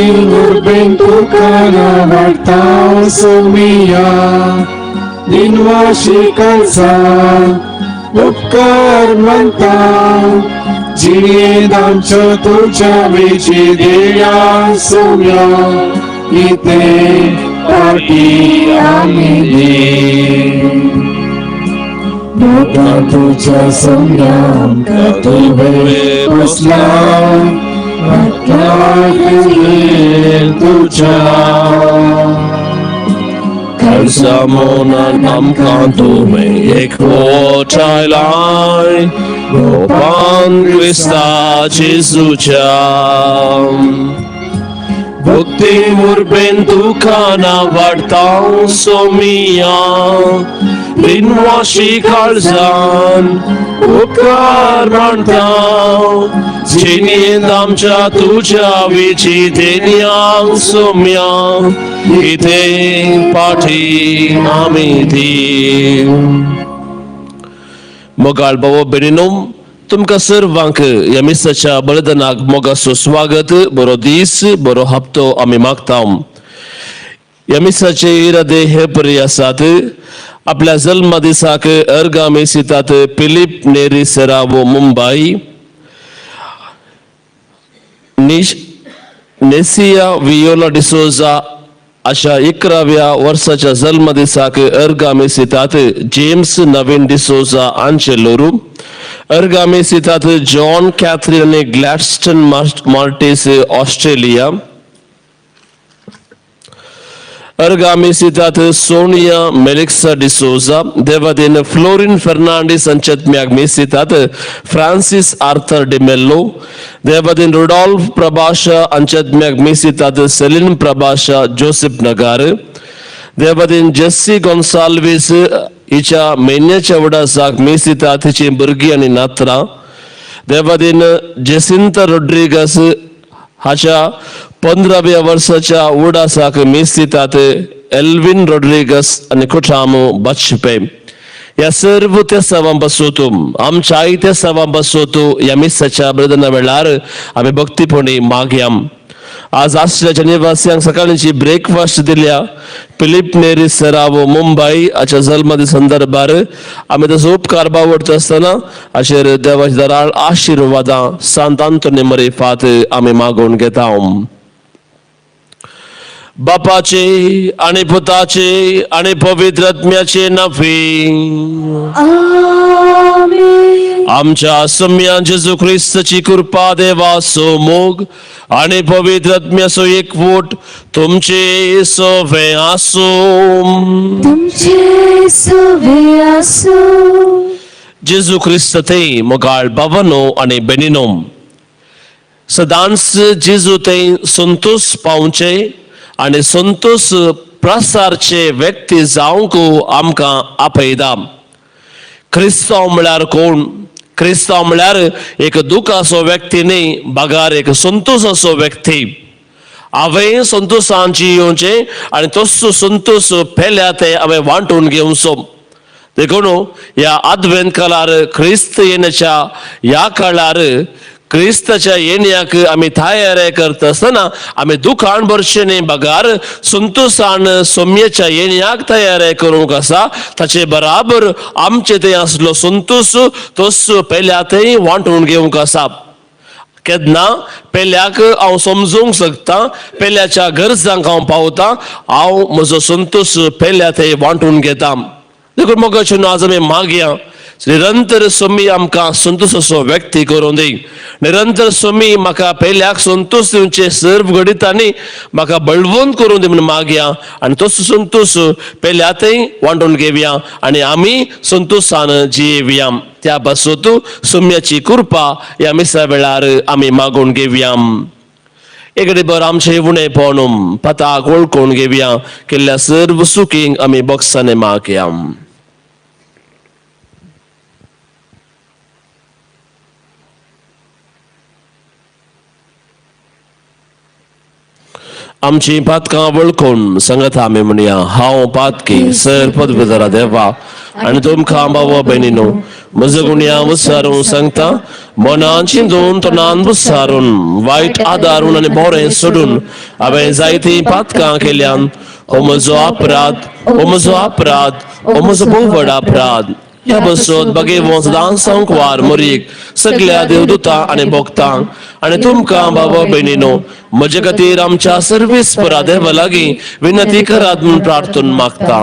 मुरबेन तुका नावाडता सोमिया दिनवाशी काळजा उपकार मानता जिणेंत आमच्या तुज्या वेची देया सोम्या इथे पाटी आमी दी मोगान तुज्या सोम्या आमकां तुवें पोसला तुज्या काळजा मनान आमकां तुवें एकवटायलाय गोपान क्रिस्ता जेजूच्या भक्ती मुरबेन तुका नावाडता सोमिया दिनवाशी काळजान उपकार मानता जिणेंत आमच्या तुज्या विची देण्यांक सोम्या इथे पाठी आमी दी. मोगाळ बाबा बेनिनो, तुमकां सर्वांक ह्या मिसाच्या बलिदानाक मोगाचो स्वागत. बरो दीस बरो हप्तो आमी मागता. ह्या मिसाचे इरादे हे परी आसात. आपल्या जल्मा दिसाक अर्गामी सितात Philip Neri Serrao Mumbai, Nesia Viola D'Souza अशा 11व्या वर्साच्या जल्म दिसाक अर्गामी सितात जेम्स नवीन डिसोजा आंचेलोरू, अर्गामी सितात जॉन कॅथरीन आनी ग्लॅडस्टन मार्टिस ऑस्ट्रेलिया, अर्गामी सितात सोनिया मेलिक्सा डिसोजा, देवादीन फ्लोरिन फर्नांडीस अंचत्म्याग मिसितात फ्रांसिस आर्थर डिमेल्लो, देवादीन रुडॉल्फ प्रभाषा अंचत्म्याग मिसितात सेलिन प्रभाषा जोसेफ नगार, देवादीन जेस्सी गोन्साल्वीस हिच्या मेन्याच्या वडासाक मिसितात हिची भुरगीं आनी नातरां, देवादीन जेसिंता रोड्रिगस हाच्या 15व्या वर्साच्या उडासाक मिसितात एल्विन रोड्रिगस आनी कुठामो बचपे. ह्या सर्व तेसावां बसोतो आमच्या आई तेसावां बसोतो ह्या मिसाच्या बलिदाना वेळार आमी भक्तीपणी मागयाम. आज आश्रयाच्या निवासियांक सकाळची ब्रेकफास्ट दिल्या फिलीप नेरी सेरावो मुंबई हाच्या जल्मदी संदर्भार आमी ताचो उपकार बावडता आसतना हाचेर देवाच्या दराळ आशिर्वादां सांत आंतोनी मरिफात आमी मागोवन घेता. बापाचे आनी पुताचे आनी पवित्र आत्म्याचे नांवे. आमच्या सम्या जेजू क्रिस्ताची कृपा देवाचो मोग आनी पवित्र आत्म्याचो एकवट तुमचे सवे आसूं. तुमचे सवे आसूं. जेजू क्रिस्त ते मोगाळ बाबानो आनी बेनिनो, सदांच जेजू ते संतोष पावचे आनी संतोष प्रसारचे व्यक्ती जावंक आमकां आपयता. क्रिस्तांव म्हळ्यार कोण? क्रिस्तांव म्हळ्यार एक दुखाचो व्यक्ती न्ही, बगार एक संतोषाचो व्यक्ती. हांवें संतोषान जियोवचें आनी तसो संतोष पेल्या ते हांवें वांटून घेवचो. देखून ह्या आदवेंत काळार क्रिस्त येण्याच्या ह्या काळार क्रिस्ताच्या येण्याक आमी तयारी करता आसतना आमी दुखान भरचें न्ही, बगार संतोषान सोम्याच्या येण्याक तयारी करूंक आसा. ताचे बराबर आमचे थंय आसलो संतोष तोच पेल्या थंय वांटून घेवंक आसा. केन्ना पेल्याक हांव समजूंक शकता, पेल्याच्या गरजांक हांव पावता, हांव म्हजो संतोष पेल्या थंय वांटून घेता. देखून मोगाचे आज आमी मागया निरंतर स्वामी आमकां संतोष व्यक्ती करूं दी. निरंतर स्वामी म्हाका पेल्याक संतोष दिवचे सर्व घडितांनी म्हाका बळवंत करूं दी म्हूण मागया आनी तसो संतोष पेल्या थंय वांटून घेवया आनी आमी संतोषान जियेवया. त्या पासत सोम्याची कृपा ह्या मिसा वेळार आमी मागून घेवया. एकडे बर आमचे उणें पळोवन पताक वळखून घेवया. केल्ल्या सर्व सुखींक आमी बॉक्सांनी मागया. आमची पातकां वळखून सांगता आमी म्हणया, हांव पातकी सर पदवीधरा देवा आनी तुमकां बाबा भयणीनो म्हजो गुण्या विचारून सांगता, मनान चिंतून तोंडान विचारून वायट आदारून आनी बरें सोडून हांवें जायतीं पातकां केल्यान. हो म्हजो अपराध, हो म्हजो अपराध, हो म्हजो भोव व्हड अपराध. ह्या बसत बगे सदांच संकवार मोरीक सगल्या देवदूतां आनी भक्तांक आनी तुमकां बाबा भयणीनो म्हजे खातीर आमच्या सर्वीस परा देवा लागीं विनंती करात म्हूण प्रार्थून मागता.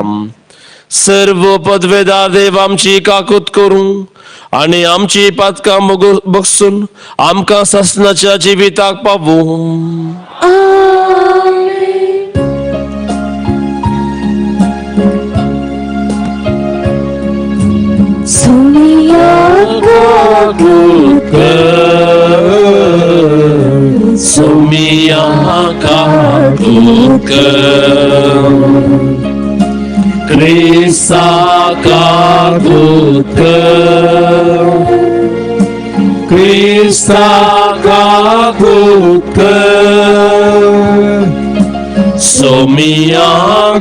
सर्व पदवेदार देव आमची काकूत करूं आनी आमची पातकां बगसून आमकां सासणाच्या जिविताक पावूं. सोनिया काकूत सोमिया काकूत कर, क्रिस्ता काकूत कर, क्रिस्ता काकूत कर, सोमिया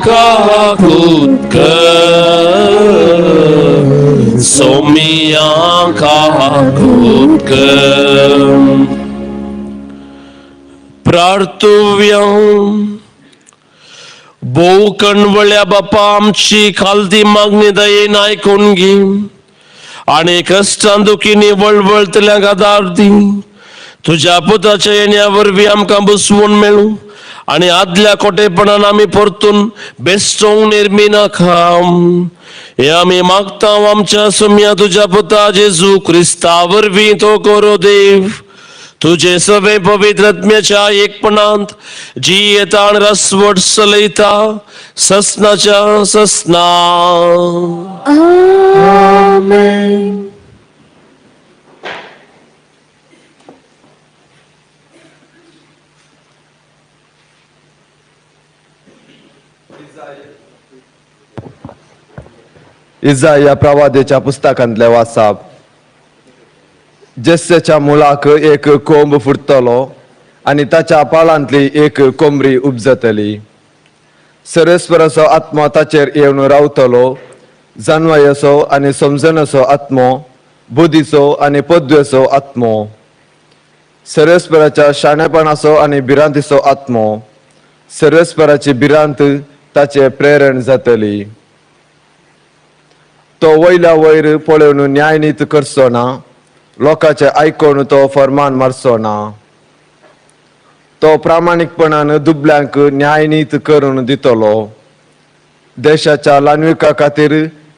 काकूत कर, सोमिया काकूत कर. प्रार्थुव्या. भोव कणवळ्या बापा, आमची खालती मागणी दयेन आयकून घे आनी कश्टान दुखींनी वळवळतल्यांक आदार दी. तुज्या पुताच्या येण्या वरवीं आमकां बसवून मेळूं आनी आदल्या कोटेपणान आमी परतून बेस्टोवंक निर्मिनाका. हे आमी मागता आमच्या सुम्या तुज्या पुता जेजू क्रिस्ता वरवीं, तो करो देव तुझे सवे पवित्र आत्म्याच्या एकपणांत जी येता आनी रसवट चलयता ससनाच्या ससना. आमेन. इजाया प्रवादेच्या पुस्तकांतले वासाप. जेस्सेच्या मुळाक एक कोंब फुटतलो आनी ताच्या पाळांतली एक कोंबरी उपजतली. सरस्वराचो आत्मो ताचेर येवन रावतलो, जानवायेचो आनी समजणाचो आत्मो, बुद्धीचो आनी पद्वेचो आत्मो, सरस्वराच्या शाणेपणाचो आनी भिरांतीचो आत्मो. सरस्वराची भिरांत ताचे प्रेरण जातली. तो वयल्या वयर पळोवन न्यायनीत करचो ना, लोकांचे आयकून तो फरमान मारचो ना. तो प्रामाणीकपणान दुबल्यांक न्यायनीत करून दितलो. देशाच्या ल्हानविका खातीर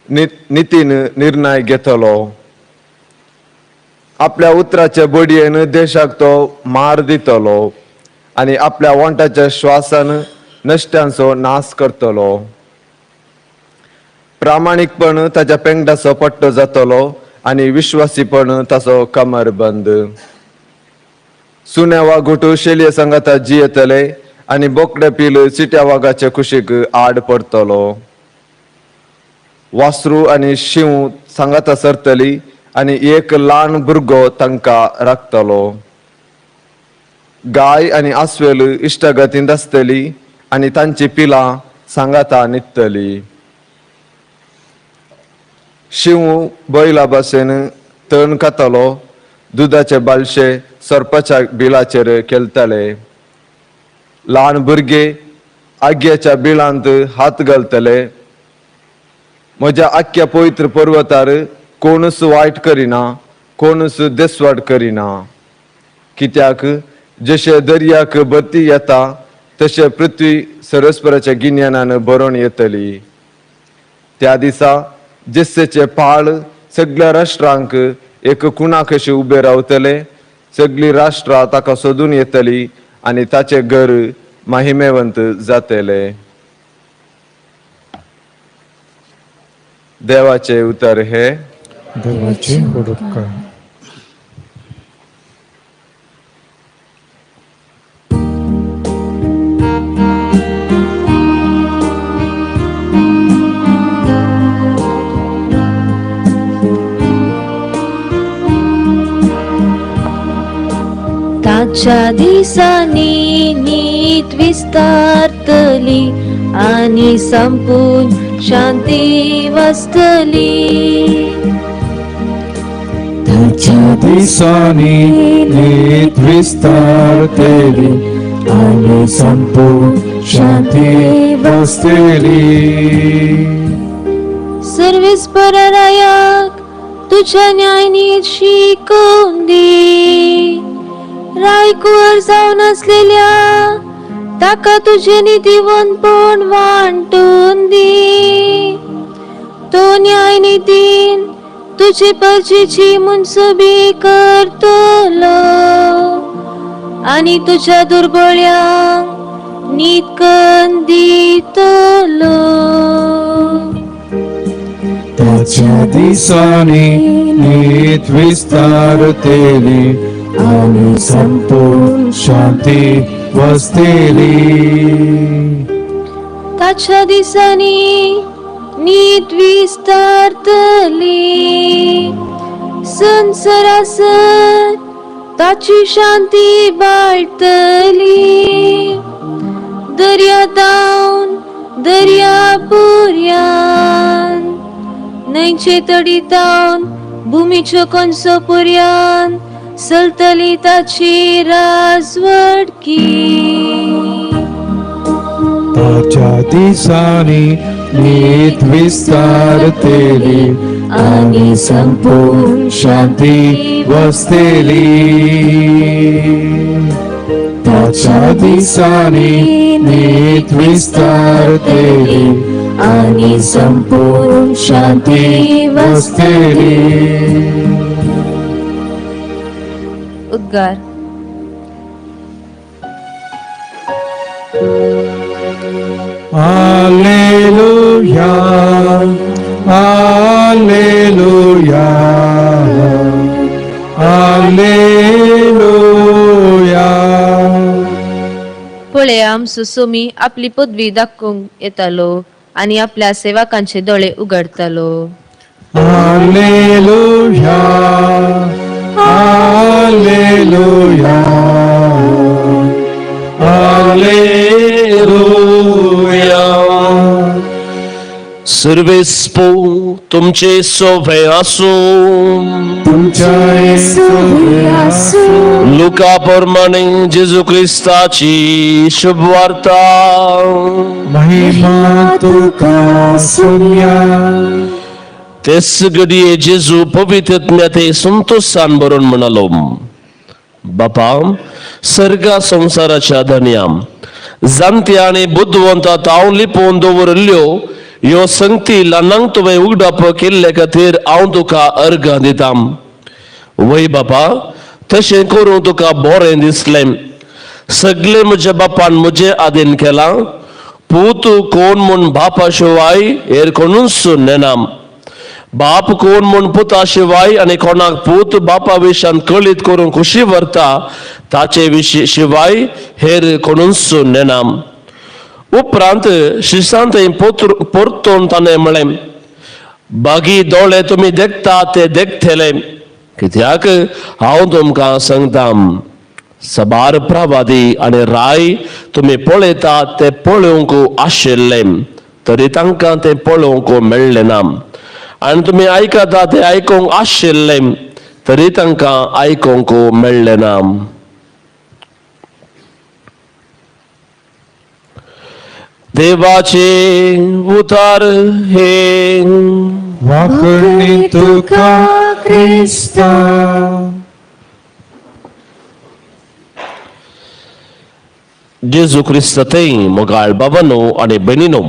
नितीन निर्णय घेतलो. आपल्या उतराचे बडयेन देशाक तो मार दितलो आनी आपल्या वोंटाच्या श्वासान नश्ट्यांचो नाश करतलो. प्रामाणीकपण ताच्या पेंगटाचो पट्टो जातलो आनी विश्वासीपण ताचो कमरबंद. सुण्या वागुट शेलये सांगाता जियेतले आनी बोकडे पील चिट्या वागाचे कुशीक आड पडतलो. वासरू आनी शींव सांगाता सरतली आनी एक ल्हान भुरगो तांकां राखतलो. गाय आनी आस्वेल इश्टागतींत आसतली आनी तांची पिलां सांगाता न्हिदतली. शींव बैला भाशेन तण खातालो, दुदाचे बालशे सरपाच्या बिलाचेर खेळटाले. ल्हान भुरगे आग्याच्या बिळांत हात घालतले. म्हज्या आख्ख्या पवित्र पर्वतार कोणूच वायट करिना, कोणूच देसवाट करिना. कित्याक जशें दर्याक भरती येता तशें पृथ्वी सरस्पराच्या गिन्यानान भरून येतली. त्या दिसा जेस्सेचे पाळ सगळ्या राष्ट्रांक एक कुणा कशें उबे रावतले. सगळीं राष्ट्रां ताका सोदून येतली आनी ताचें घर माहिमेवंत जातले. देवाचे उतर हे. देवाचे उपकार. ताच्या दिसांनी नीत विस्तारतली आनी संपूर्ण शांती वसतली. ताच्या दिसांनी नीत विस्तारतली आनी संपूर्ण शांती वसतली. सर्वेस्परायाक तुज्या न्यायनीत शिकोवन दी, रायकुवर जावन आसलेल्या ताका तुजें नितीवंतपण वांटून दी. तो न्यायनितीन तुजे परजेची मुनसुबी करतलो आनी तुज्या दुर्बळ्यांक नीत कन्न दितलो. ताच्या दिसांनी नीत विस्तारतली आनी संपूर्ण शांती वसतली. ताच्या दिसांनी नीत विस्तारतली, संवसारासर ताची शांती बाळतली. दर्या तावन दर्या पुर्यान, न्हंयचे तडी तावन भुमीच्यो कोनसो पुर्यान चलतली ताची राजवटकी. ताच्या दिसांनी नीत विस्तारतली आनी संपूर्ण शांती वसतली. ताच्या दिसांनी नीत विस्तारतली आनी संपूर्ण शांती वसतली. उद्गार. Alleluia, Alleluia, Alleluia. पळया, आमचो सोमी आपली पदवी दाखोवंक येतालो आनी आपल्या सेवकांचे दोळे उगडतालो. Alleluia, Alleluia, Alleluia. सर्वेस्पो तुमचे सोभे आसूं. तुमच्या आसूं. लुका प्रमाणे जेजू क्रिस्ताची शुभवार्ता. महिमा तुका सुम्या. तेच घडये जेजू पवित्रज्ञते संतोषान भरून म्हणालो, बापा, सर्गा संवसाराच्या धनया, जाणते आनी बुदवंत हांव लिपोवन दवरिल्ल्यो ह्यो संगती ल्हानांक तुवें उगडाप केल्ले खातीर हांव तुका अर्गां दिता. वय बापा, तशें करूं तुका बरें दिसलें. सगळें म्हज्या बापान म्हजे आदीन केलां. पूत कोण म्हूण बापा शिवाय हेर कोणूच नेना, बाप कोण म्हूण पुता शिवाय आनी कोणाक पूत बापा विशयान कळीत करूंक खुशी व्हरता ताचे विशीं शिवाय हेर कोणूच नेना. उपरांत शिसांत थंय परतून ताणें म्हळें, बागी दोळे तुमी देखता ते देखतले, कित्याक हांव तुमकां सांगता, सबार प्रवादी आनी राय तुमी पळयता ते पळोवंक आशिल्ले तरी तांकां ते पळोवंक मेळ्ळें ना, आनी तुमी आयकता ते आयकूंक आशिल्ले तरी तांकां आयकूंक मेळ्ळें ना. देवाचे उतार हे. वाकणी तुका क्रिस्ता. जेजू क्रिस्त थंय मोगाळ बाबानो आनी भयणीनो,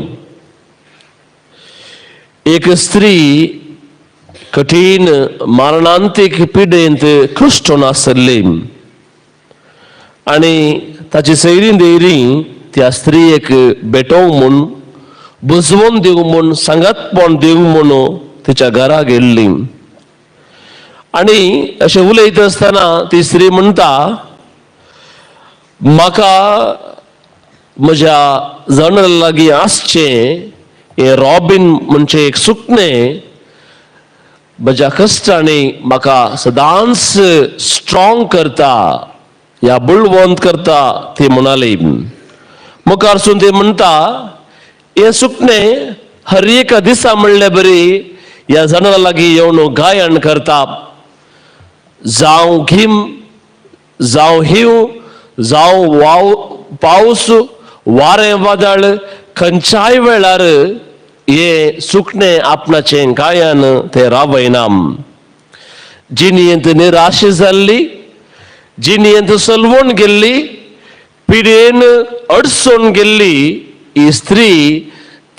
एक स्त्री कठीण मरणांतीक पिडेंत कृश्टून आसली आनी ताची सैरी देरी त्या स्त्रियेक भेटोवंक म्हूण, बुजवून दिवंक म्हूण, सांगातपण दिवंक म्हूण तिच्या घरा गेल्ली. आनी अशें उलयत आसतना ती स्त्री म्हणटा, म्हाका म्हज्या जनरल लागीं आसचें हें रॉबीन म्हणचें एक सुकणें म्हज्या कश्टांनी म्हाका सदांच स्ट्रॉंग करता. ह्या बुळवंत करता ती म्हणाली. मुखारसून ती म्हणटा, हें सुकणें हर एका दिसा म्हणले बरी ह्या जाणां लागीं येवन गायन करता. जावं घीम, जावं हीव, जावं वाव पावस, वारें वादळ, खंयच्याय वेळार हें सुकणें आपणाचें गायन तें रावयना. जिणेंत निराश जाल्ली, जिणेंत सलवण गेल्ली, पिडेन अडचण गेल्ली ही स्त्री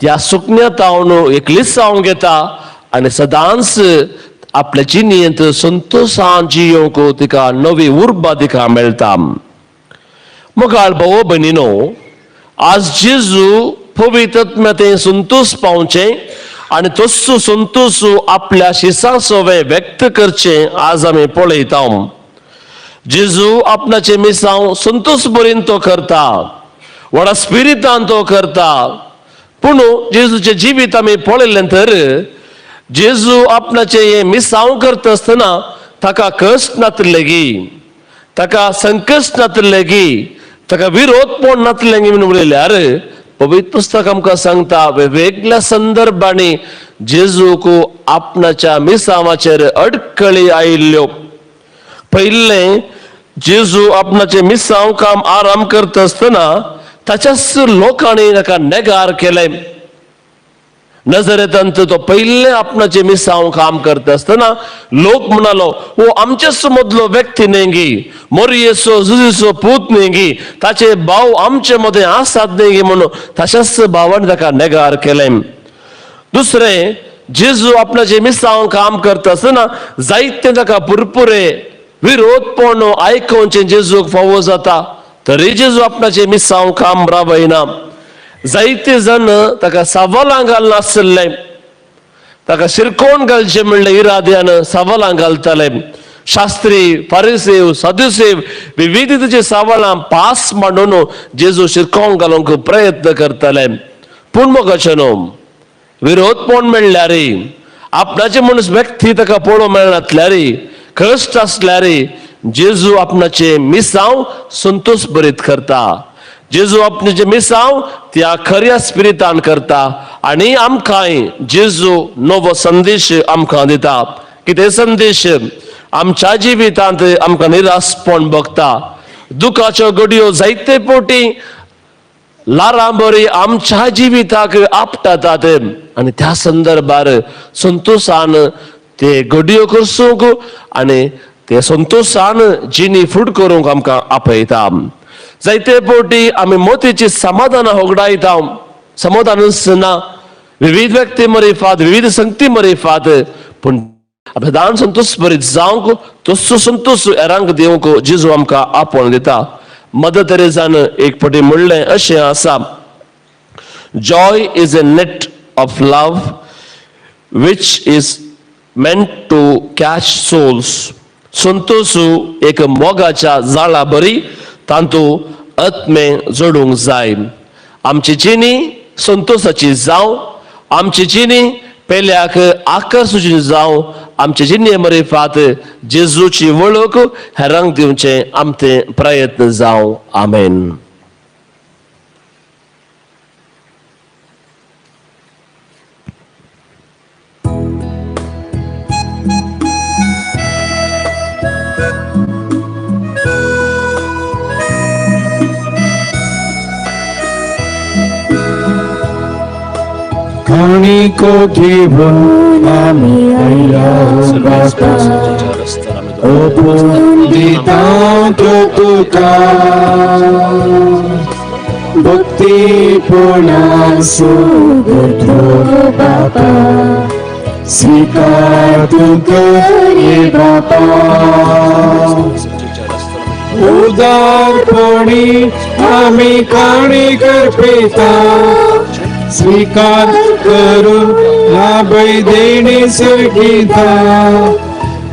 त्या सुकण्या तावन एक लिसांव घेता आनी सदांच आपल्या जिणेंत संतोशान जियोंक तिका नवी उर्बा तिका मेळटा. मुखार भाव भयणीनो, आज जेजू पवित्र संतोष पावचें आनी तस्सो संतोष आपल्या शिसां सवे व्यक्त करचें आज आमी पळयता. जेजू आपणाचें मिसांव संतोष बरीन तो करता, व्हडा स्पिरितान तो करता. पूण जेजूचें जिवीत आमी पळयलें तर जेजू आपणाचें हें मिसांव करता आसतना ताका कश्ट नातलें गी, ताका संकश्ट नातलें गी, ताका विरोधपण नातलें गी म्हणून उलयल्यार पवित्र पुस्तक आमकां सांगता वेगवेगळ्या संदर्भांनी जेजूक आपणाच्या मिसांवाचेर अडखळी आयिल्ल्यो. पयलें, जेजू आपणाचें मिसांव काम आराम करता आसतना ताच्याच लोकांनी ताका नेगार केलें. नजरेंत तो पयलें आपणाचें मिसांव काम करता आसतना लोक म्हणालो, हो आमच्याच मदलो व्यक्ती न्ही गी, मोरयेचो जुजीचो पूत न्ही गी, ताचे भाव आमचे मदें आसात न्ही गी म्हणून ताच्याच भावान ताका नेगार केलें. दुसरें, जेजू आपणाचें मिसांव काम करता आसतना जायते ताका पुरपुरे विरोधपण आयकोवचें जेजूक फावो जाता, तरी जेजू आपणाचें मिसांव काम रावयना. जायते जण ताका सवालां घालनासले, ताका शिरकोण घालचें म्हणलें इराद्यान सवालां घालताले. शास्त्री, फारिसेव, सदुसेव विविधतेची सवालां पास मांडून जेजू शिरकोण घालूंक प्रयत्न करताले. पूण मोगाचें न्हू, विरोधपण मेळ्ळ्यार, आपणाचे मनीस व्यक्ती ताका पळोवंक मेळनातल्यार, कश्ट आसल्यार जेजू आपणाचें मिसांव संतोष बरीत करता. जेजू आपणाचें मिसांव त्या खऱ्या स्पिरितान करता आनी आमकांय जेजू नवो संदेश आमकां दिता. कितें संदेश? आमच्या जिवितांत आमकां निराशपण भोगता, दुखाच्यो घडयो जायते पोटी लारां बरी आमच्या जिविताक आपटातात आनी त्या संदर्भार संतोशान ते घडयो करसूंक आनी ते संतोशान जिणी फूड करूंक आमकां आपयता. जायते पोटी आमी मोतीची समाधानां होगडायता, समाधानूच ना. विविध व्यक्ती मरिफात, विविध संगती मरिफात, पूण सदांच संतोष बरीत जावंक, तसो संतोष हेरांक दिवंक जेजू आमकां आपोवन दिता. मदर तेरेजान एक फावटी म्हणलें अशें आसा, joy is a net of love which is meant to catch souls. Santosh एक मोगाच्या जाळा बरी तांतू आत्मे जोडूंक जाय. आमची जिणी संतोषाची जावं, आमची जिणी पेल्याक आकर्शूची जावं, आमचे जिणे मरिफात जेजूची वळख हेरांक दिवचें आमचे प्रयत्न जावं. आमेन. काणिको घेवन आमी आयला बापा, ओपून दिता त्यो तुका, भक्तीपणा सुगतो बापा, स्वीकार तुका रे बापा. उदारपणी आमी काणी करपिता, स्वीकार करून लाभय देणी सर्गिता.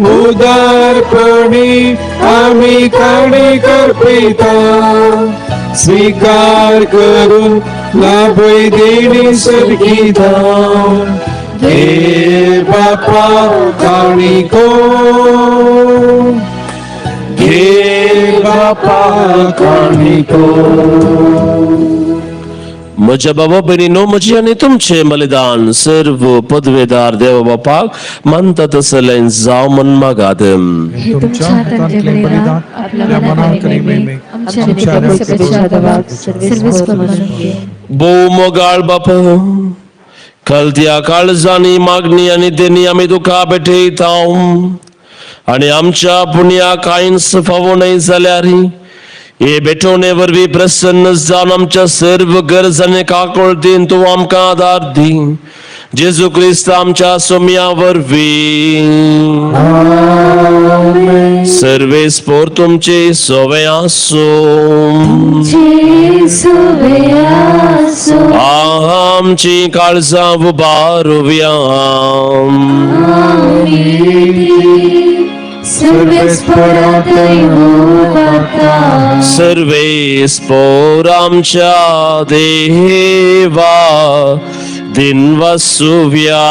उदारपणी आमी काणी करपिता, स्वीकार करून लाभय देणी सर्गिता. घे बापा काणिको, घे. बापा काणिको. म्हज्या बाबा भयणीनो, म्हजी आनी तुमचें बलिदान सर्व पदवेदार देव बापाक मानता तसलें जावं म्हण मागात. हे तुमच्या हातांतलें बलिदान आपल्या मनाक आनी महिमेक आमच्या आनी सर्वेस्पर म्हणून घे. भोव मोगाळ बापा, कलत्या काळजांनी मागणी आनी देणी आमी तुका भेटयता आनी आमच्या पुण्या कांयच फावो न्हय जाल्यार हे भेटवणे वरवीं प्रसन्न जावन आमच्या सर्व गरजांनी काकळतीन तूं आमकां आदार दी. जेजू क्रिस्त आमच्या सोम्या वरवीं. सर्वेस्पोर तुमचे सोवे आसूं. आमची काळजां उबारुया. सर्वेस्पोर आमच्या देवा दिनवसुव्या.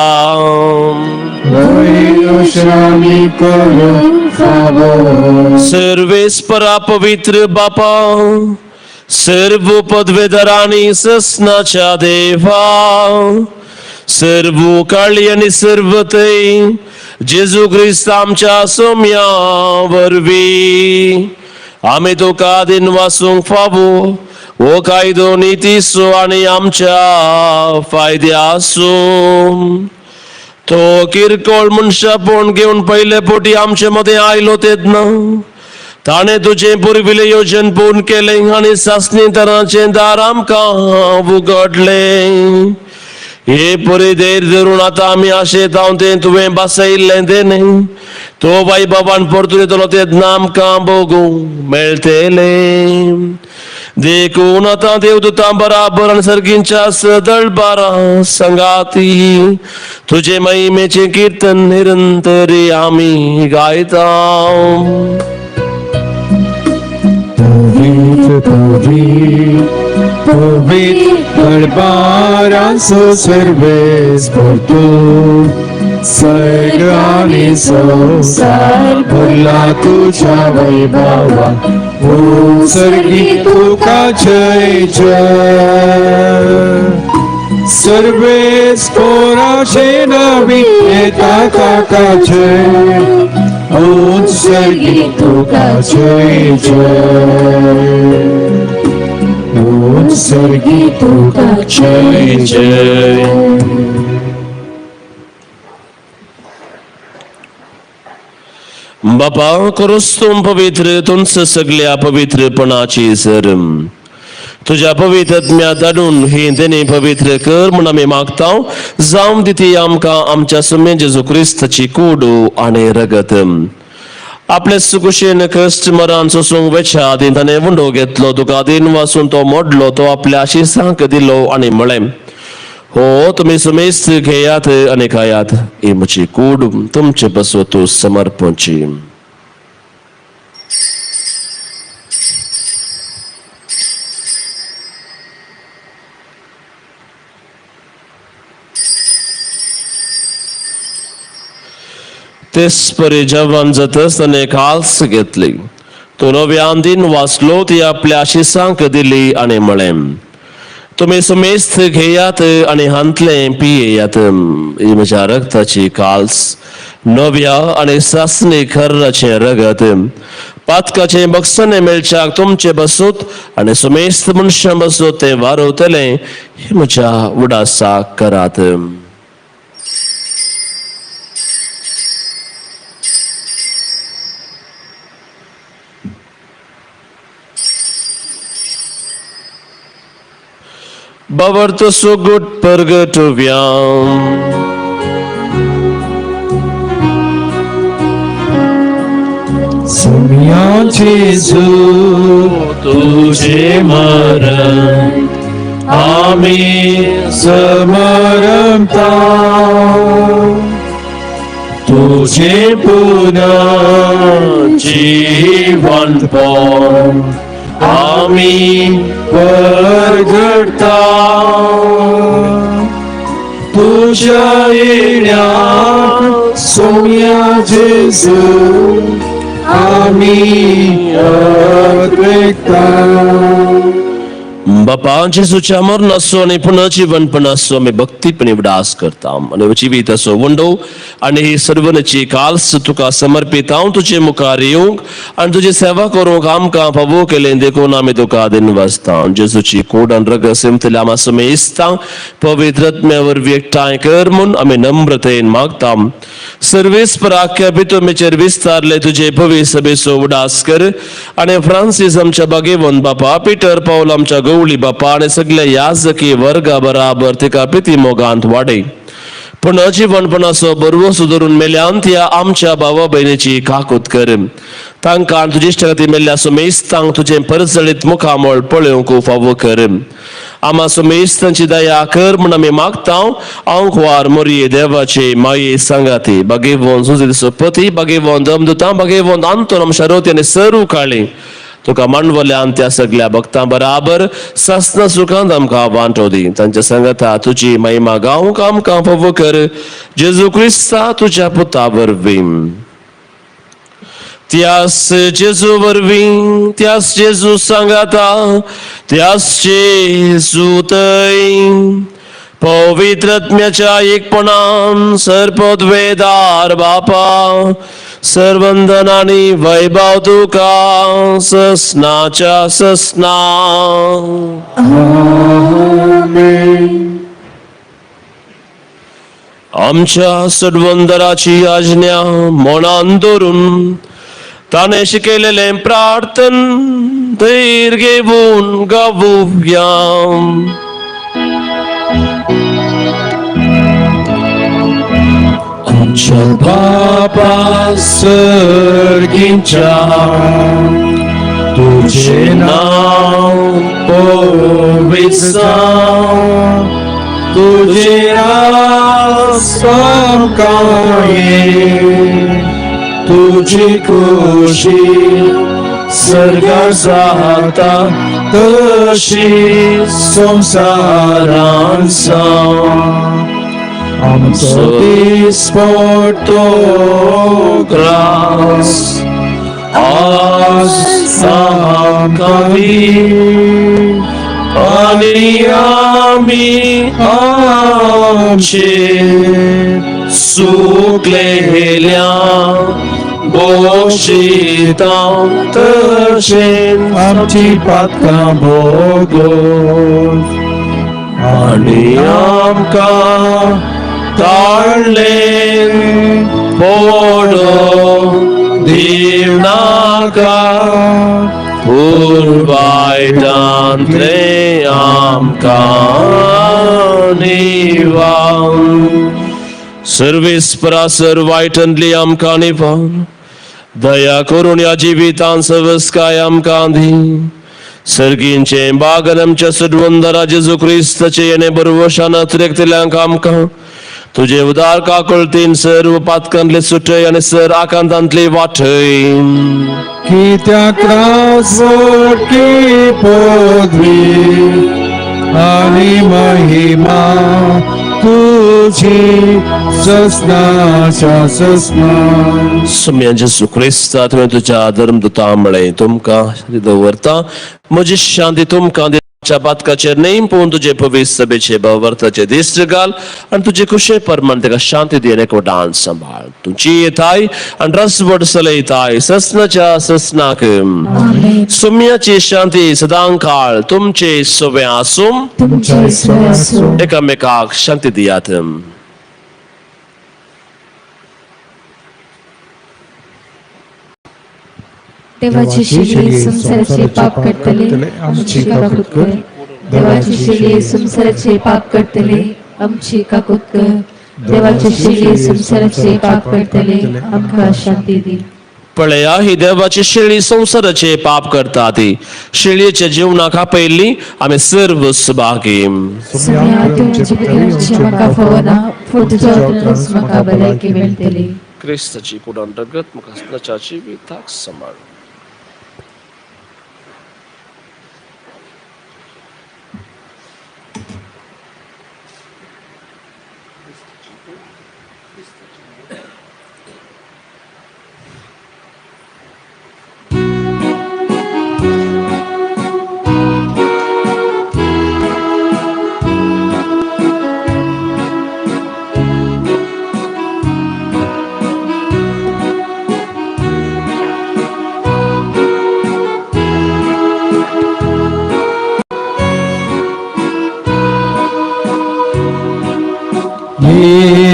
सर्वेस्परा पवित्र बापा, सर्व पदवेदारांनी ससनाच्या देवा, सर्व काळी आनी सर्व थंय जेजू क्रिस्त आमच्या सोम्या वरवीं आमी तुका दिनवासूंक फावो हो कायदो नितीचो आनी आमच्या फायद्याचो. तो किरकोळ मनशापण घेवन पयले पोटी आमचे मदें आयलो तेन्ना ताणें तुजें पुर्विल्लें योजन पूर्ण केलें आनी सासणी तरांचें दार आमकां उगडलें. हे परी धैर्य धरून आतां आमी आशेत हांव तें तुवें बसयल्लें तें न्ही तो बाई बाबान परतून येतलो तेन्ना आमकां भोगूंक मेळटलें. देखून आतां देवदूतां बराबर आनी सर्गींच्या सदळ बारा संगाती तुजे महिमेचें किर्तन निरंतरी आमी गायता. पवित्र पवित्र पवित्र दरबारांचो सर्वेस्पर तूं, सर्ग आनी संवसार भरला तुज्या वैभवान. ओ सर्गी तुका जय जय. सर्वेस्पराचे नावी येता ताका जय. ओ सर्गी तुका जय जय. ओ सर्गी तुका जय जय. बापा क्रिस्तूम पवित्र तुमच सगल्या पवित्रपणाची सर तुज्या पवित्र धाडून ही देणी पवित्र कर म्हूण आमी मागता. जावं दी आमकां आमच्या सुमे जेजू क्रिस्ताची कूड आनी रगत. आपले सुकुशेन कश्ट मरान सोसूंक वेच्या आदीं ताणें उंडो घेतलो, तुका दिन वासून तो मोडलो, तो आपल्या आशिसांक दिलो आनी म्हळें, हो तुमी सुमेस्त घेयात आनी खायात, ही म्हजी कूड तुमचे पासत समर्पणची. तेच परी जेवण जातच ताणें काल्स घेतली, तो नव्यान दिन वाचलो, ती आपल्या आशिसांक दिली आनी म्हळें, तुमी सुमेस्त घेयात आनी हांतलें पियेयात, ही म्हज्या रगताची काल्स, नव्या आनी सासणी खर्राचें रगत, पातकाचें बक्षणें मेळच्याक तुमचे बसूत आनी सुमेस्त मनशां बसूत तें वारवतलें, ही म्हज्या उडासाक करात. Bavarto sugut purgatoviam. Soumya जेजू तुझे मरण आमी समरता, तुझे पुनः जीवनपण आमी परगडता. तुझ्या येण्याक सौम्या जेजू आमी अद्वैता. बापा जेजूच्या मरणाचो आनी पुनर्जीवनपणाचो आमी भक्तीपणी उडास करता आनी जिवीत असो वंडो आनी ही सर्वनाची काल्स तुका समर्पित हांव तुजे मुखार येवंक आनी तुजी सेवा करूंक आमकां फावो केलें देखून आमी तुका दिनवासता. जेजूची कोड आनी रगत सिमतल्या आमा समेस्तां पवित्र आत्म्या वरवीं एकठांय कर म्हूण आमी नम्रतेन मागता. सर्वेस्पर आख्या भितोमेचेर विस्तारले तुजे पवित्र सभेचो उडास कर आनी फ्रांसीस आमच्या बागेवन बापा, पिटर पावल आमच्या गवळी बापा आनी सगल्या याजकी वर्गा बराबर तिका पिती मोगांत वाडय. पूण अजीवनपणाचो बरवसो धरून मेल्यान त्या आमच्या भावा भयणीची काकूत कर. तांकां तुजे इश्टागती मेल्ल्या सुमेस्तांक तुजें परजळीत मुखामळ पळोवंक फावो कर. आमा सुमेस्तांची दया कर म्हूण आमी मागता. आंकवार मोरये देवाचे माये सांगाती बागेवन सुजित सोपती बागेवन दमदुतां बागेवन आंतोन आमच्या रोती आनी सर्व काळी तुका मांडवल्यान त्या सगल्या भक्तां बराबर सासना सुखांत आमकां वांटो दी. तांच्या सांगाता तुजी महिमा गावंक आमकां फावो कर. जेजू क्रिस्ता तुज्या पुता वरवीं. त्यास जेजू वरवीं, त्यास जेजू सांगाता, त्यास जेजू थंय पवित्र आत्म्याच्या एकपणान सर्पद्वेदार बापा सर्वंदन आनी वैभव तुका ससनाच्या ससना. आमच्या सडवंदराची आज्ञा मनान धरून ताणें शिकयलेलें प्रार्थन धैर्य घेवन गावुया. आमच्या बापा सर्गीच्या तुझे नाव पवित्र जावं, तुझे राज आमकां ये, तुजी खुशी सर्गार जाता तशी संवसारांत जावं. आमचो दिसपडटो ग्रास आज आमकां दी आनी आमी आमचे सुकलेल्या बोशिता तशें आमची पातकां भोगोस आनी आमकां ताळ्ळें पडो दिवनाका पुर्वायटांतलें आमकां निवार. सर्वेस्परा सर वायटांतली आमकां निवार. दया करून ह्या जिवितान सवस्काय आमकां दी. सर्गींचें बागन आमच्या सडवंदरा जेजू क्रिस्ताचे येणे बरवशान अतिरेकतल्यांक आमकां तुजे उदार काकळतीन सर्व पातकांतले सुटय आनी सर आकांतांतले वाटय. कित्याक त्रास की पदवी आनी महिमा तुझी ससनाच्या ससना. सुम्या जेजू क्रिस्ता तुवें तुज्या धर्मदुता म्हळें तुमकां शांती दवरता, म्हजी शांती तुमकां दिवच्या पातकाचेर न्हय पूण तुजे पवित्र सभेचे भावार्थाचे दिश्ट घाल आनी तुजे कुशे प्रमाण ताका शांती दी आनी एकवटान सांबाळ. तुमची येताय आनी रसवड चलयताय ससनाच्या ससनाक. सुम्याची शांती सदां काळ तुमचे सवे आसूं. तुमचे सवे आसूं. एकामेकाक शांती दियात. देवाची शिली संसाराचे पाप करतले आमची काकूत कर. देवाची शिली संसाराचे पाप करतले आमची काकूत कर. देवाची शिली संसाराचे पाप करतले आमकां शांती दी. पळया ही देवाची शेळी संसाराचे पाप करता ती शेळयेच्या जीवनाक आपयल्ली आमी सर्व सुभागी. सुम्या तुमचे भितर म्हाका फावना, पूण तुज्या उतरानच म्हाका भलायकी मेळटली. क्रिस्ताची कुडान रगत म्हाका सदांच्या जिविताक सांबाळ.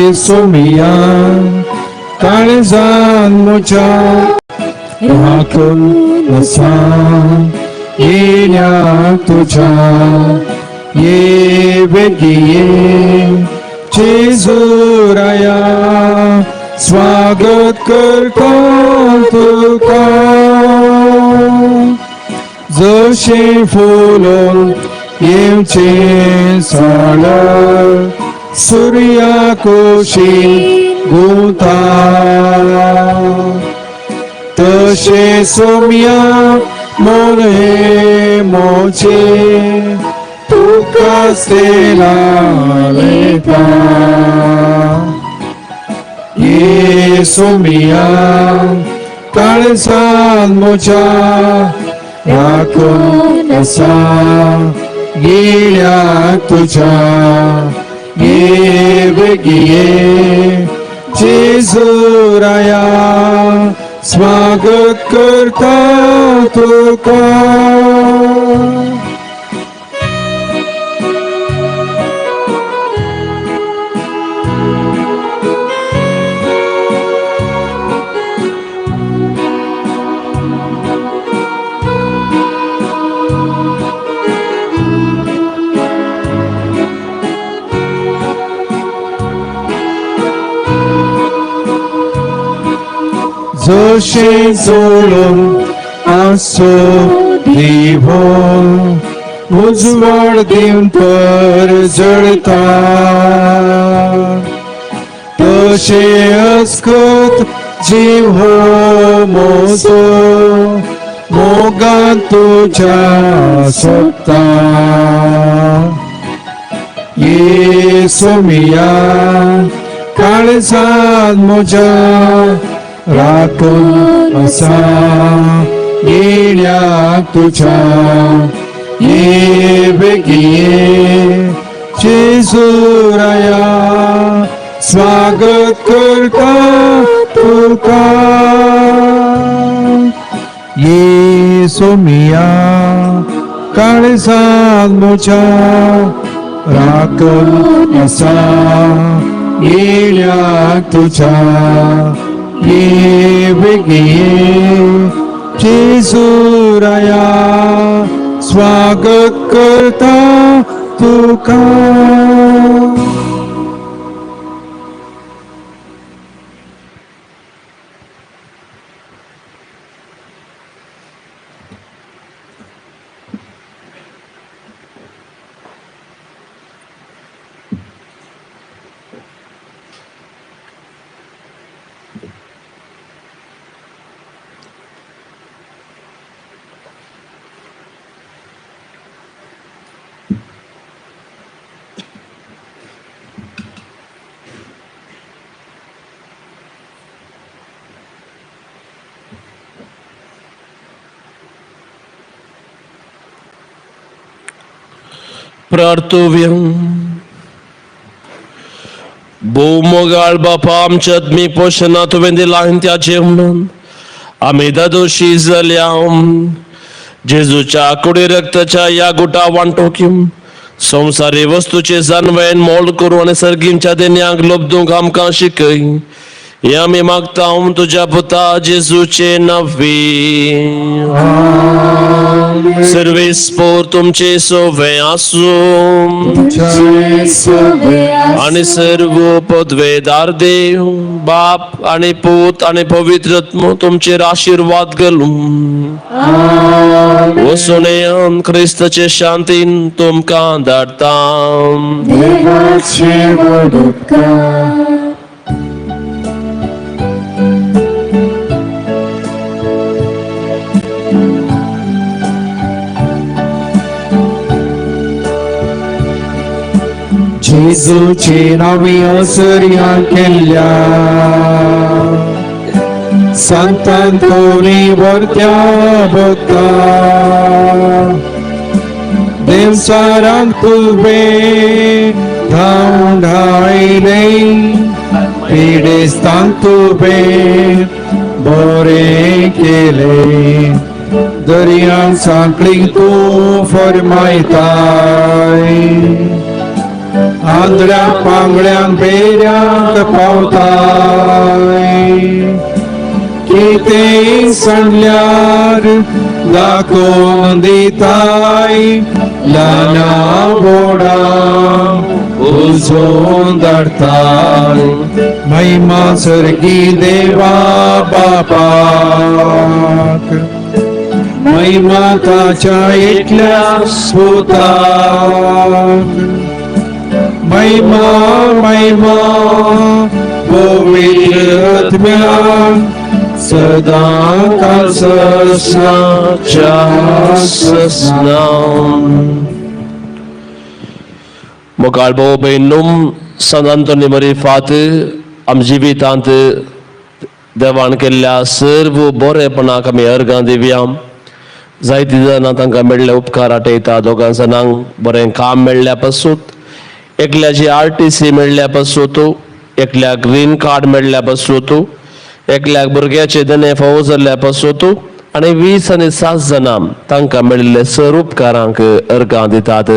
ये सोमिया काळजान म्हज्या राखून आसा येण्या तुज्या ये बेगी ये जेजू राया स्वागत करता तुका जशें फुलोन येवचें साडर सुर्या कुशीन गुंता तशें सोम्या मन हें मोचे तुका स्तेला ये सोमिया काळजान म्हज्या राखून आसा येण्या तुज्या ये बेगी ये जेजू राया स्वागत करता तुका. जशें जोडून आसो दिवो उजवाड दिवन पर जळता तशें अस्कत जीव हो मोजो मोगान तुज्या सोदता ये सोमिया काळजान म्हज्या राखून आसा येण्या तुज्या ये बेगी ये जेजू राया स्वागत करता तुका ये सोमिया काळजान म्हज्या राखून आसा येण्या तुज्या ये बेगी ये जेजू राया स्वागत करता तुका. प्रार्थव्य भोव बापा आमच्या आत्मी पोशणा तुवें दिलां त्या जेवणान आमी दादोशी जाल्या जेजूच्या कुडी रक्ताच्या ह्या गुटा वांटोक संवसारी वस्तूचे जानवेन मोल करूं आनी सर्गींच्या देण्यांक लोबदूंक आमकां शिकय हें आमी मागता तुज्या पुता जेजूचे नांवी. सर्वेस्पोर तुमचे सोवे आसूं आनी सर्व पदवेदार देव बाप आनी पूत आनी पवित्र आत्मो तुमचेर आशिर्वाद घालूं. वसुनेन क्रिस्ताचे शांतीन तुमकां धाडटा. जेजूचे नांवी असर्या केल्ल्या सांतांतोनी वर्त्या भक्ता देवसारांत तुवें धांवडायले पिडेस्तांक तुवें बरें केलें दर्यान सांकळीक तूं फरमायताय आंधळ्या पांगळ्यांक बेऱ्यांक पावताय. कितें सांडल्यार दाखोवन दिताय, ल्हाना व्हडांक उजोवन धाडताय. महिमा सर्गी देवा बापाक, महिमा ताच्या एकल्या पुताक, महिमा महिमा पवित्र आत्म्याक, सदां काळ ससनाच्या ससना. मोगाळ भाव भयणींनो, सांत आंतोनी मरीफात आम जिवितांत देवान केल्ल्या सर्व बरेपणाक आमी अर्गां दिवया. जायतीं जाणां तांकां मेळ्ळे उपकार आठयता. दोगां जाणांक बरें काम मेळ्ळ्या पासून, एकल्याची आरटीसी मेळ्ळ्या पासून, एकल्याक ग्रीन कार्ड मेळ्ळ्या पासून, एकल्याक भुरग्याचे देणे फावो जाल्ल्या पासून आनी 20 आनी 7 जाणां तांकां मेळिल्ले सर उपकारांक अर्गां दितात.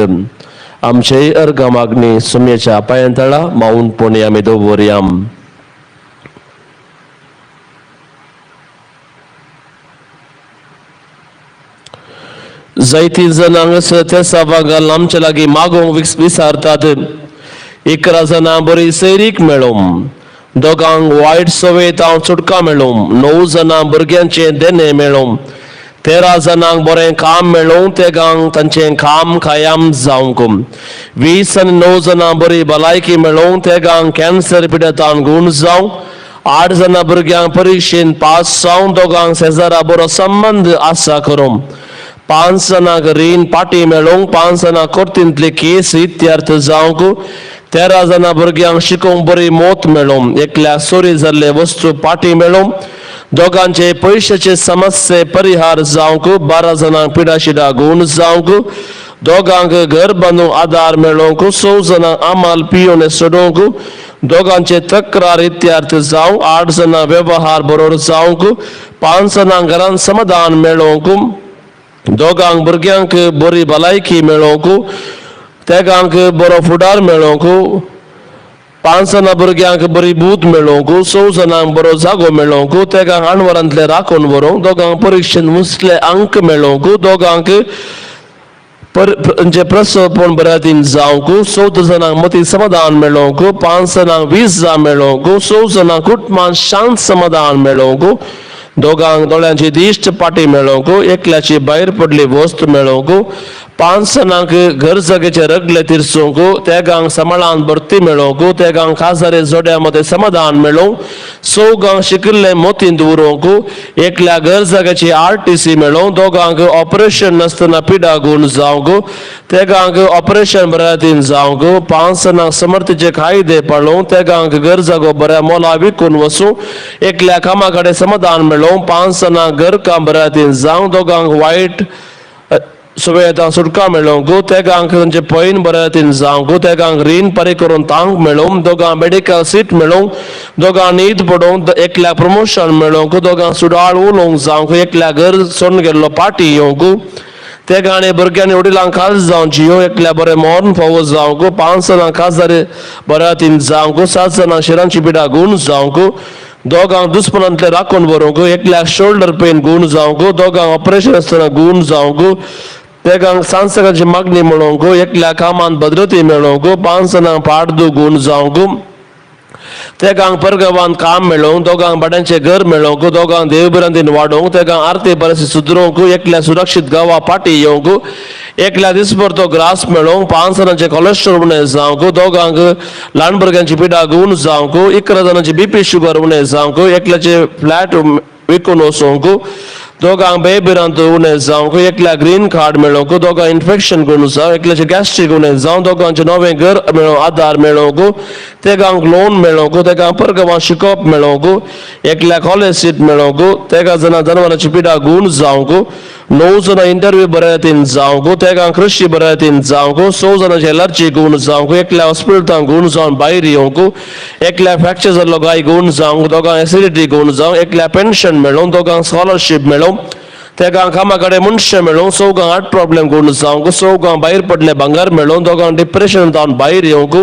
आमचेय अर्गां मागणी सुमयेच्या पांयांतळा माऊनपणी आमी दवरया. जायतीं जाणां हांगासर त्या सभागाल आमच्या लागीं मागोवंक विसारतात. 11 जाणां बरी सैरीक मेळों, दोगांक वायट संवयेंत हांव सुटका मेळों, 9 जाणां भुरग्यांचें देणें मेळों, 13 जाणांक बरें काम मेळों, तेगांक तांचें काम कायम जावंक, 20 आनी 9 जाणां बरी भलायकी मेळों, तेगांक कॅन्सर पिडेतान गूण जावं, 8 जाणां भुरग्यांक परिक्षेन पास जावं, दोगांक शेजारा बरो संबंद आसा करूं, 5 जाणांक रीण पाटी मेळोवंक, 5 जाणां कोर्तींतले केस इत्यर्थ जावंक, 13 जाणां भुरग्यांक शिकोवंक बरी मोत मेळोवंक, एकल्या चोरी जाल्ले वस्तू पाटी मेळोवंक, दोगांचे पयशाचे समस्ये परिहार जावंक, 12 जाणांक पिडाशिडा गूण जावंक, दोगांक घर बांदूंक आदार मेळोवंक, 6 जाणांक आमाल पियोने सोडोवंक, दोगांचे तक्रार इत्यार्थ जावंक, 8 जाणां वेव्हार बरोबर जावंक, 5 जाणांक घरांत समाधान मेळोवंक, दोगांक भुरग्यांक बरी भलायकी मेळोवंक, तेगांक बरो फुडार मेळोवंक, 5 जाणां भुरग्यांक बरी बूद मेळोवंक, 6 जाणांक बरो जागो मेळोवंक, तेगांक आणवरांतले राखून व्हरूंक, दोगांक परिक्षेन मुसले अंक मेळोवंक, दोगांक म्हणजे प्रसवपण बऱ्या दिन जावंक, 14 जाणांक मती समाधान मेळोवंक, 5 जाणांक 20 जाण मेळोवंक, 6 जाणांक कुटुंबान शांत समाधान मेळोवंक, दोगांक दोळ्यांची दिश्ट पाटी मेळोवंक, एकल्याची भायर पडली वस्त मेळोवंक, 5 जाणांक घर जागेचे रगले तिरसूंक, तेगांक सांबाळान भरती मेळोवंक, तेगांक खाजारे जोड्या मदें समाधान मेळोवंक, चौगांक शिकिल्ले मोतींत उरोवंक, एकल्या घर जाग्याची आरटीसी मेळोवंक, दोगांक ऑपरेशन नासतना पिडा गूण जावंक, तेगांक ऑपरेशन बऱ्या दिन जावंक, 5 जाणांक समर्थीचे कायदे पाळोवंक, तेगांक घर जागो बऱ्या मोला विकून वसूं, एकल्या कामा कडेन समाधान मेळोवंक, 5 जाणांक घर काम बऱ्या दिन जावंक, दोगांक वायट सुवेतां सुटका मेळोवंक, तेगांक तांचे पयन बऱ्या तीन जावंक, तेगांक रीण परी करून तांक मेळोवंक, दोगांक मेडिकल सीट मेळोवंक, दोगांक न्हीद पडोवंक, एकल्याक प्रमोशन मेळोवंक, दोगांक सुडाळ उलोवंक जावंक, एकल्या घर सोडून गेल्लो पाटी येवंक, तेगांनी भुरग्यांनी वडिलांक खास जावची, एकल्या बरें मरण फावो जावंक, 5 जाणां खासदार बऱ्या तीन जावंक, 7 जाणां शिरांची पिडा गूण जावंक, दोगांक दुस्मनांतले राखून बरोवंक, एकल्याक शोल्डर पेन गूण जावंक, दोगांक ऑपरेशन आसतना गूण जावंक, तेगांक सांसकाची मागणी मेळोवंक, एकल्या कामांत भद्रती मेळोवंक, 5 जाणांक पाडदू गूण जावंक, तेगांक परगांवांत काम मेळोवंक, दोगांक भाड्यांचें घर मेळोवंक, दोगांक देवभिरांतीन वाडोवंक, तेगांक आर्थीक परिस्थिती सुदरोवंक, एकल्या सुरक्षीत गांवा पाटी येवंक, एकल्या दिसभर तो ग्रास मेळोवंक, 5 जाणांचें कोलेस्ट्रॉल उणें जावंक, दोगांक ल्हान भुरग्यांची पिडा गूण जावंक, 11 जाणांची बीपी शुगर उणें जावंक, एकल्याचे फ्लॅट विकून वचोंक, दोगांक बेभिरांत उणें जावंक, एकल्या ग्रीन कार्ड मेळोवंक, दोगांक इन्फेक्शन करून जावं, एकल्याचें गॅस्ट्रीक उणें जावं, दोगांचें नवें घर मेळोवंक आदार मेळोवंक, तेगांक लोन मेळोवंक, तेगांक परगांवां शिकोवप मेळोवंक, एकल्या कॉलेज सीट मेळोवंक, तेगा जाणां जनावरांची पिडा गूण जावंक, 9 जाणां इंटरव्यू बऱ्या तीन जावंक, तेगांक कृशी बऱ्या तीन जावंक, 6 जाणांची एलर्जी गूण जावंक, एकल्या हॉस्पिटलांत गूण जावन भायर येवंक, एकल्या फ्रॅक्चर जाल्लो गाय गूण जावंक, दोगांक एसिडिटी गूण जावंक, एकल्या पेन्शन मेळोवंक, दोगांक स्कॉलरशीप मेळोवंक, तेगां कामा कडेन मनशां मेळूंक, चवगांक हार्ट प्रॉब्लेम करून जावंक, चवगां भायर पडले भांगर मेळूंक, दोगांक डिप्रेशन जावन भायर येवंक,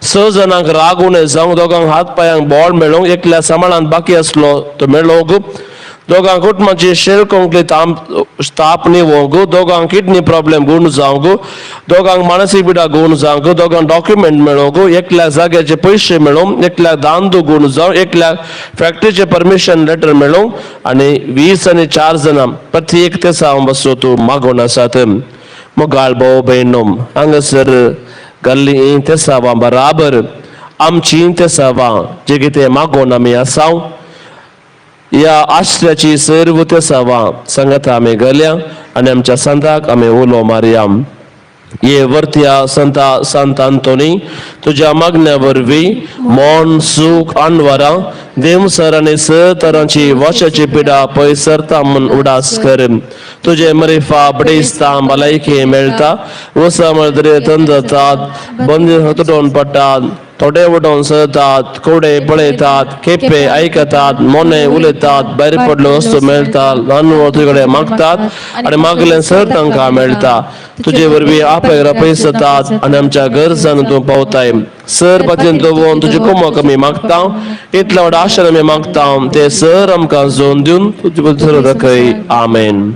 स जाणांक राग उणें जावंक, दोगांक हात पांयांक बॉल मेळूंक, एकल्या सांबाळान बाकी आसलो तो मेळोंक, दोगांक कुटुंबाची शेल कोंकली ताप निवोंक, दोगांक किडनी प्रॉब्लेम गुण जावंक, दोगांक मानसीक पिडा गुण जावंक, दोगांक डॉक्युमेंट मेळोंक, एकल्याक जाग्याचे पयशे मेळोवंक, एकल्याक दांदू गुण जावंक, एकल्याक फॅक्टरीचे परमिशन लेटर मेळोवंक आनी 20 आनी 4 जाणां प्रत्येक तेसा हांव बसो तूं मागोवन आसात. मोगाळ भाव भयणो, हांगासर घाल्ली तेसावां बराबर आमची तेसावां जे कितें मागोवन आमी आसा ह्या आश्र्याची सर्व तेसावां सांगाता आमी घाल्या आनी आमच्या संताक आमी उलो मारया. ये वर्त्या संता संत अंतोनी, तुज्या मागण्या वरवीं मौन सूख अनवरां देवसर आनी स तरांची वाशाची पिडा पयस सरता म्हूण उडास कर. तुजे मरिफा बडेस्ता भलायकी मेळटा, वसा मळदरे तंदतात, बंदी तुटोवन पडटात, थोडे उडोवन सरतात, कोडे पळयतात, खेपे आयकतात, मोने उलयतात, भायर पडलो वस्तू मेळटा, ल्हान तुजे कडेन मागतात आनी मागलें सर तांकां मेळटा. तुजे वरवीं आपल्या पयस जातात आनी आमच्या गरजान तूं पावताय. सर पातयेन दवरून तुजी कुमक आमी मागता, इतल्या व्हड आशेन आमी मागता ते सर आमकां जोन दिवन तुजे सर दाखय. आमेन.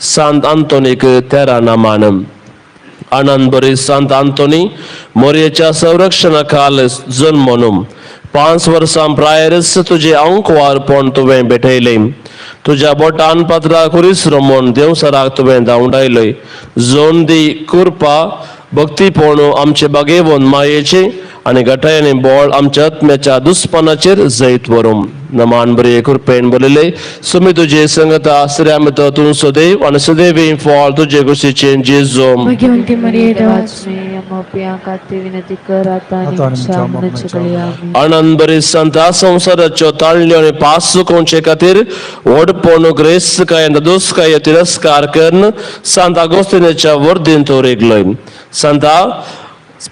सांत अंतोनीक 13 नामान. आनंद बरी सांत अंतोनी, मोरयेच्या संरक्षणाखाल जन्मनूम 5 वर्सां प्रायरच तुजे अंकवारपण तुवें भेटयलें. तुज्या बोटान पात्रा खुरीस रमोन देवसराक तुवें धांवडायलय. जोन दी कृपा भक्तीपण आमचे बागेवन मायेचे आनी घटायानी बोळ आमच्या आत्म्याच्या दुस्पनाचेर जैत व्हरूं. नमान बरे कृपेन बरयले सुमी तुजे संगता आसऱ्यामत तूं सदैव आनी सदैवी फळ तुजे कुशीचे जेजो. भगवंती मरिये देवाची विनंती कर आता आणि आता आणि आमच्या आमच्या मरणाच्या वेळी. आमेन. आनंद बरी संता, संवसाराच्यो ताळण्यो आनी पास चुकोवचे खातीर व्हडपण ग्रेस्तकाय आनी दोस्काय तिरस्कार करून सांत आगोस्तिनाच्या वर्दीन तो रिगलोय. संता,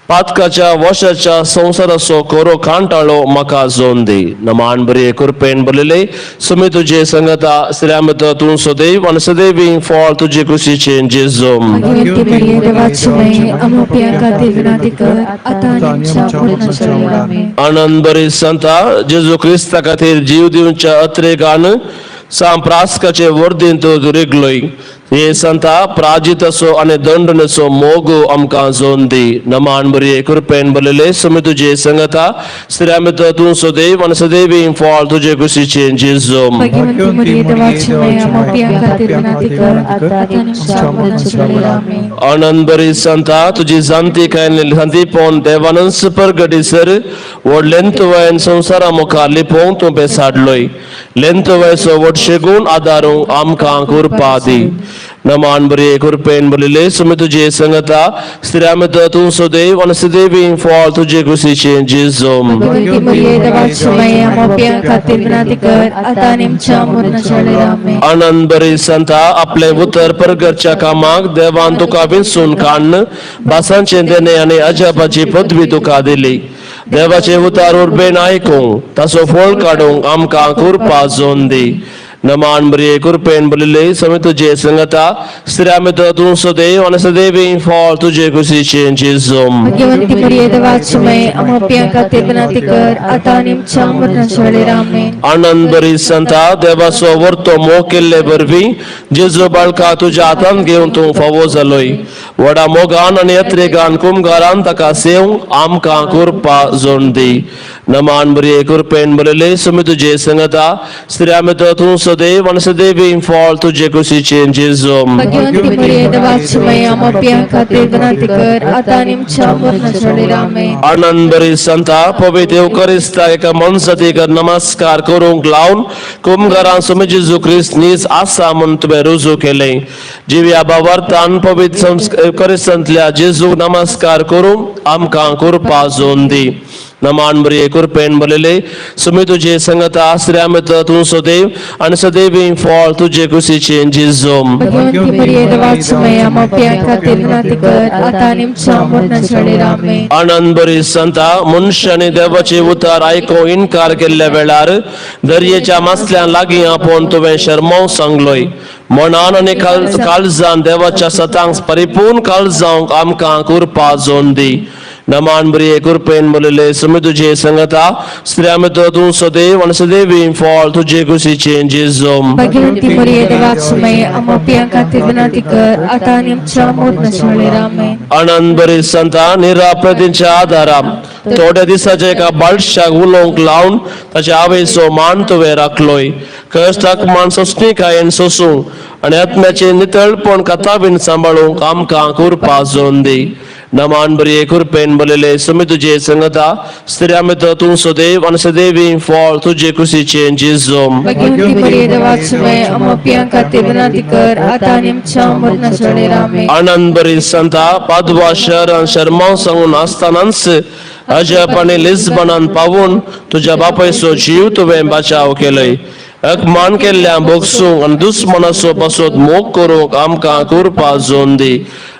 पातकाच्या वशाच्या संवसाराचो कोरो कांटाळो म्हाका जोन दी. नमान बरी कृपेन बरयले सुमी तुजे संगता श्रीमत तूं सदैव आनी सदैवी फळ तुजे कुशीचे जेजो. भगवंती मरिये देवाची माये, आम्हा पाप्यां खातीर विनंती कर आता आणि आमच्या मरणाच्या वेळी. आमेन. आनंद बरी संता, जेजू क्रिस्ता खातीर जीव दिवच्या अत्रेगान सांप्रास्काचे वर्दीन तो रिगलोय. हे संता, प्राजिताचो आनी दंडनेचो मोग आमकां जोन दी. नमान बरी कृपेन बरयले सुमी तुजे संगता श्रीमत तूं सदैव आनी सदैवी फळ तुजे कुशीचे जेजो. भगवंती मरिये देवाची माये, आम्हा पाप्यां खातीर विनंती कर आता आणि आमच्या मरणाच्या वेळी. आमेन. आनंद बरी संता, तुजी जाणती काय शांतीपण देवानंच परगटीसर व्हड लेंतवयन संवसारा मुखार लिपोवंक तूं बेसाडलोय. लेंतवयचो व्हड शेगूण आदारूंक आमकां कृपा दी. नमान बरी कृपेन बरयले सुमी तुजे संगता स्त्रियामत तूं सदैव आनी सदैवी फळ तुजे कुशीचे जेजो. भगवंती मरिये देवाची माये, आम्हा पाप्यां खातीर विनंती कर आता आणि आमच्या मरणाच्या वेळी. आमेन. आनंद बरी संता, आपले उतर परगरच्या कामाक देवान तुका विंचून काडून भासांचे देणे आनी अजापाची पदवी तुका दिली. देवाचे उतार उर्बेन आयकूंक ताचो फळ काडूंक आमकां कृपा जोन दी. नमान बरी कृपेन बरयले समी तुजे संगता स्त्रियामत तूं सदैव आनी सदैवी फळ तुजे कुशीचे जेजो. भगवंती मरिये देवाची माये, आम्हा पाप्यां खातीर विनंती कर आता आणि आमच्या मरणाच्या वेळी. आमेन. आनंद बरी संता, देवाचो वर्तो मोग केल्ले वरवीं जेजू बाळका तुज्या हातान घेवन तूं फावो जालोय. व्हडा मोगान आनी अत्रेगान कुमगारान ताका सेवंक आमकां कृपा जोन दी. नमान बरी कृपेन बरयले सुमी तुजे संगता स्त्रियामत तूं सदैव आनी सदैवी फळ तुजे कुशीचे जेजो. भगवंती मरिये देवाची माये, आम्हा पाप्यां खातीर विनंती कर आता आणि आमच्या मरणाच्या वेळी. आमेन. आनंद बरी संता, पवित्र येवकरिस्ता एका मनसतीक नमस्कार करूंक लावन कुमघरां सुमी जेजू क्रिस्त नीज आसा म्हूण तुवें रुजू केलें. जिव्या बाबार्थान पवित्र येवकरिस्तांतल्या जेजूक नमस्कार करूंक आमकां कृपा जोन दी. नमान बरी कृपेन भरलेले सुमी तुजे संगता आसऱ्यामत तूं सदैव आनी सदैवी फळ तुजे कुशीचे जेजू. भगवंती मरिये देवाची माय, आम्हा पाप्यां खातीर विनंती कर, आता आनी आमच्या मरणाच्या वेळेर. आमेन. आनंद बरी संता, मनशांनी आनी देवाचे उतार आयकूंक इनकार केल्ल्या वेळार दर्येच्या मासल्यां लागीं आपोवन तुवें शर्माव सांगलोय. मनान आनी काळजान देवाच्या सतांक परिपूर्ण काळज जावंक आमकां कृपा जोन दी. नमान बरी कृपेन भरलेले सुमी तुजे संगता स्त्रियां तूं सदैव आनी सदैवी फळ तुजे कुशीचे जेजू. भगवंती मरिये देवाची माय, आम्हा पाप्यां खातीर विनंती कर, आता आनी आमच्या मरणाच्या वेळेर. आमेन. आनंद बरी संता, निराप्रतींच्या आदारान थोड्या दिसाच्या एका बाळशाक उलोवंक लावन ताच्या आवयचो मान तुवें राखलोय. कश्टाक मान सोंसणीकायेन सोसूंक आनी आत्म्याचें नितळपण कथाबीन सांबाळूंक आमकां कृपा जोन दी. नमान बरी कृपेन भरलेले सुमी तुजे संगता स्त्रियां तूं सदैव आनी सदैवी फळ तुजे कुशीचे जेजू. भगवंती मरिये देवाची माय, आम्हा पाप्यां खातीर विनंती कर, आता आनी आमच्या मरणाच्या वेळेर. आमेन. आनंद बरी संता, पादवा शहरान शर्माव सांगून आसतनाच अजब आनी लिस्बनान पावून तुज्या बापायचो जीव तुवें बचाव केलय. अपमान केल्ल्या भोगसूंक आनी दुस्मनाचो पासत मोग करूंक आमकां कृपा जोन दी.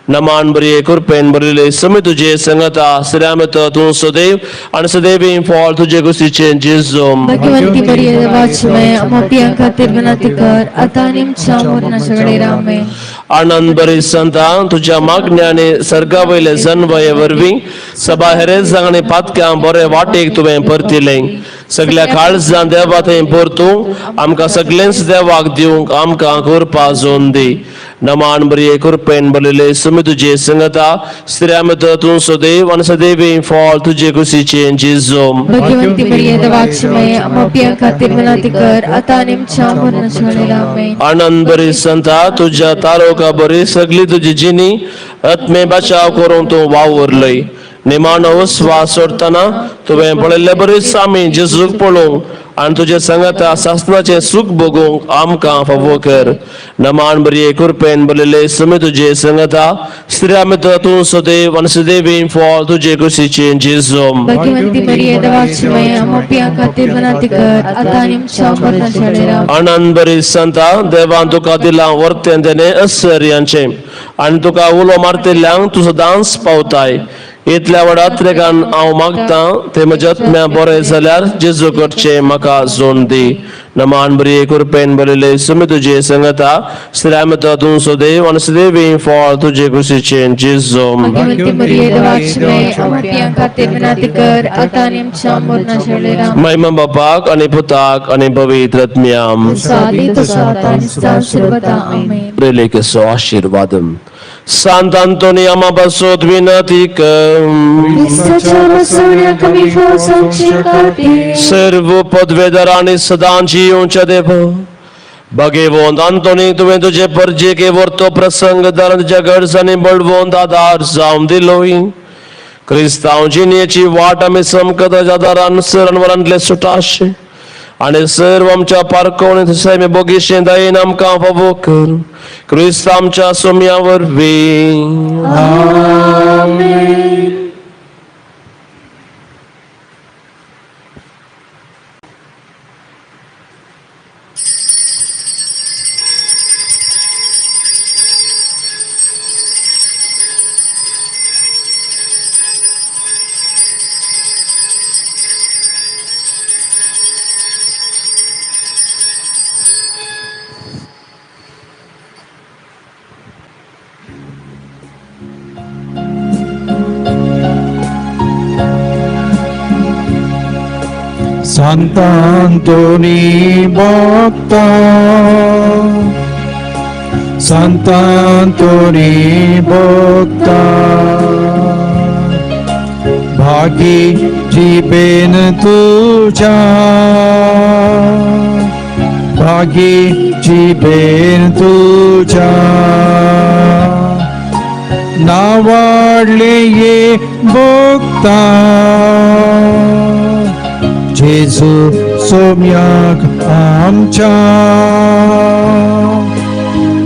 नमान बरी कृपेन भरिल्ले समी तुजे संगता स्त्रियां तूं सदैव आनी सदैवी फळ तुजे कुशीचे जेजू. भगवंती मरिये देवाची माय, आम्हा पाप्यां खातीर विनंती कर, आता आनी आमच्या मरणाच्या वेळेर. आमेन. आनंद बरी संता, तुझ्या मागण्याने सर्गा वयले जनवये वरवीं सभा हेरेजांक आनी पातक्यांक बरे वाटेक तुवें परतिलें. सगल्या काळजान देवा थंय परतूंक आमकां सगळेंच देवाक दिवंक आमकां कृपा जोन दी. नमान बरी कृपेन भरलेले सुमी तुजे संगता स्त्रियां तूं सदैव आनी सदैवी फळ तुजे कुशीचे जेजू. भगवंती मरिये देवाची माय, आम्हा पाप्यां खातीर विनंती कर, आता आनी आमच्या मरणाच्या वेळेर. आमेन. आनंद बरी संता, तुज्या तारोका बरी सगळी तुजी जिनी आत्मे बचाव करूंक तूं वावुरलय. निमाणो श्वास सोडटना तुवें पळयल्ले बरीच आमी जेजूक पळोवंक आनी तुजे संगता सासनाचें सूख भोगूंक आमकां फावो कर. नमान बरी कृपेन भरलेले सुमी तुजे संगता स्त्रियां तूं सदैव आनी सदैवी फळ तुजे कुशीचे जेजू. भगवंती मरिये देवाची माय, आम्हा पाप्यां खातीर विनंती कर, आता आनी आमच्या मरणाच्या वेळेर. आमेन. आनंद बरी संता, देवान तुका दिलां वर्तें देणे असर्यांचें आनी तुका उलो मारतल्यांक तूं सदांच पावताय. इतल्या व्हडा त्रेगान हांव मागतां ते म्हज्या आत्म्या बरें जाल्यार जेजू करचें म्हाका जोन दी. नमान बरी कृपेन भरिल्ले सुमी तुजे संगता स्त्रियां तूं सदैव आनी सदैवी फळ तुजे कुशीचे जेजू. भगवंती मरिये देवाची माय, आम्हा पाप्यां खातीर विनंती कर, आता आनी आमच्या मरणाच्या वेळेर. आमेन. महिमा बापाक आनी पुताक आनी पवित्र आत्म्याम. सादी तसो आता आनी सदां सर्वदा. आमेन. प्रेलेकेचो आशिर्वाद. सांत आंतोनी, आमा पासत विनंती कर. क्रिस्ताच्या मसुण्याक आमी फौजांचे खातीर. सर्व पदवेदार आनी सदां जियोवच्या देव, भगेवंत आंतोनी, तुवें तुजे परजेके वर्तो प्रसंग दारां तुज्या गरजांनी बळवंत आदार जावन दिलोय. क्रिस्तांव जिणेची वाट आमी समकत आदारान सर सुटाशे आनी सर्व आमच्या पारकोण तशें बोगीशें दयेन आमकां फावो कर. क्रिस्त आमच्या सोम्या वरवीं. Sant'Antoni Bhakta, Sant'Antoni Bhakta, भागी जीबेन तुझ्या, भागी जीबेन तुझ्या, नावाडले ये भोगता, जेजू सोम्याक आमच्या,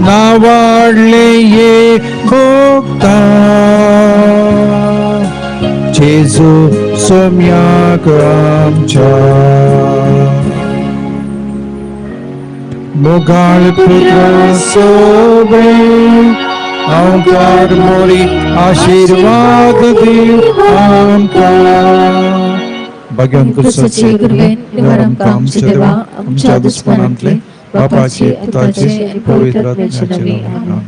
नावाडले ये भोगता, जेजू सोम्याक आमच्या. मोगाळ पुत्र सोबे अवकार मोरी आशीर्वाद दिव आमकां. भाग्यान क्रिस्ताचे कृपेन निवार आमकां आमच्या देवा आमच्या दुस्मानांतले बापाचे पुताचे आनी पवित्र आत्म्याचे नांवान. आमेन.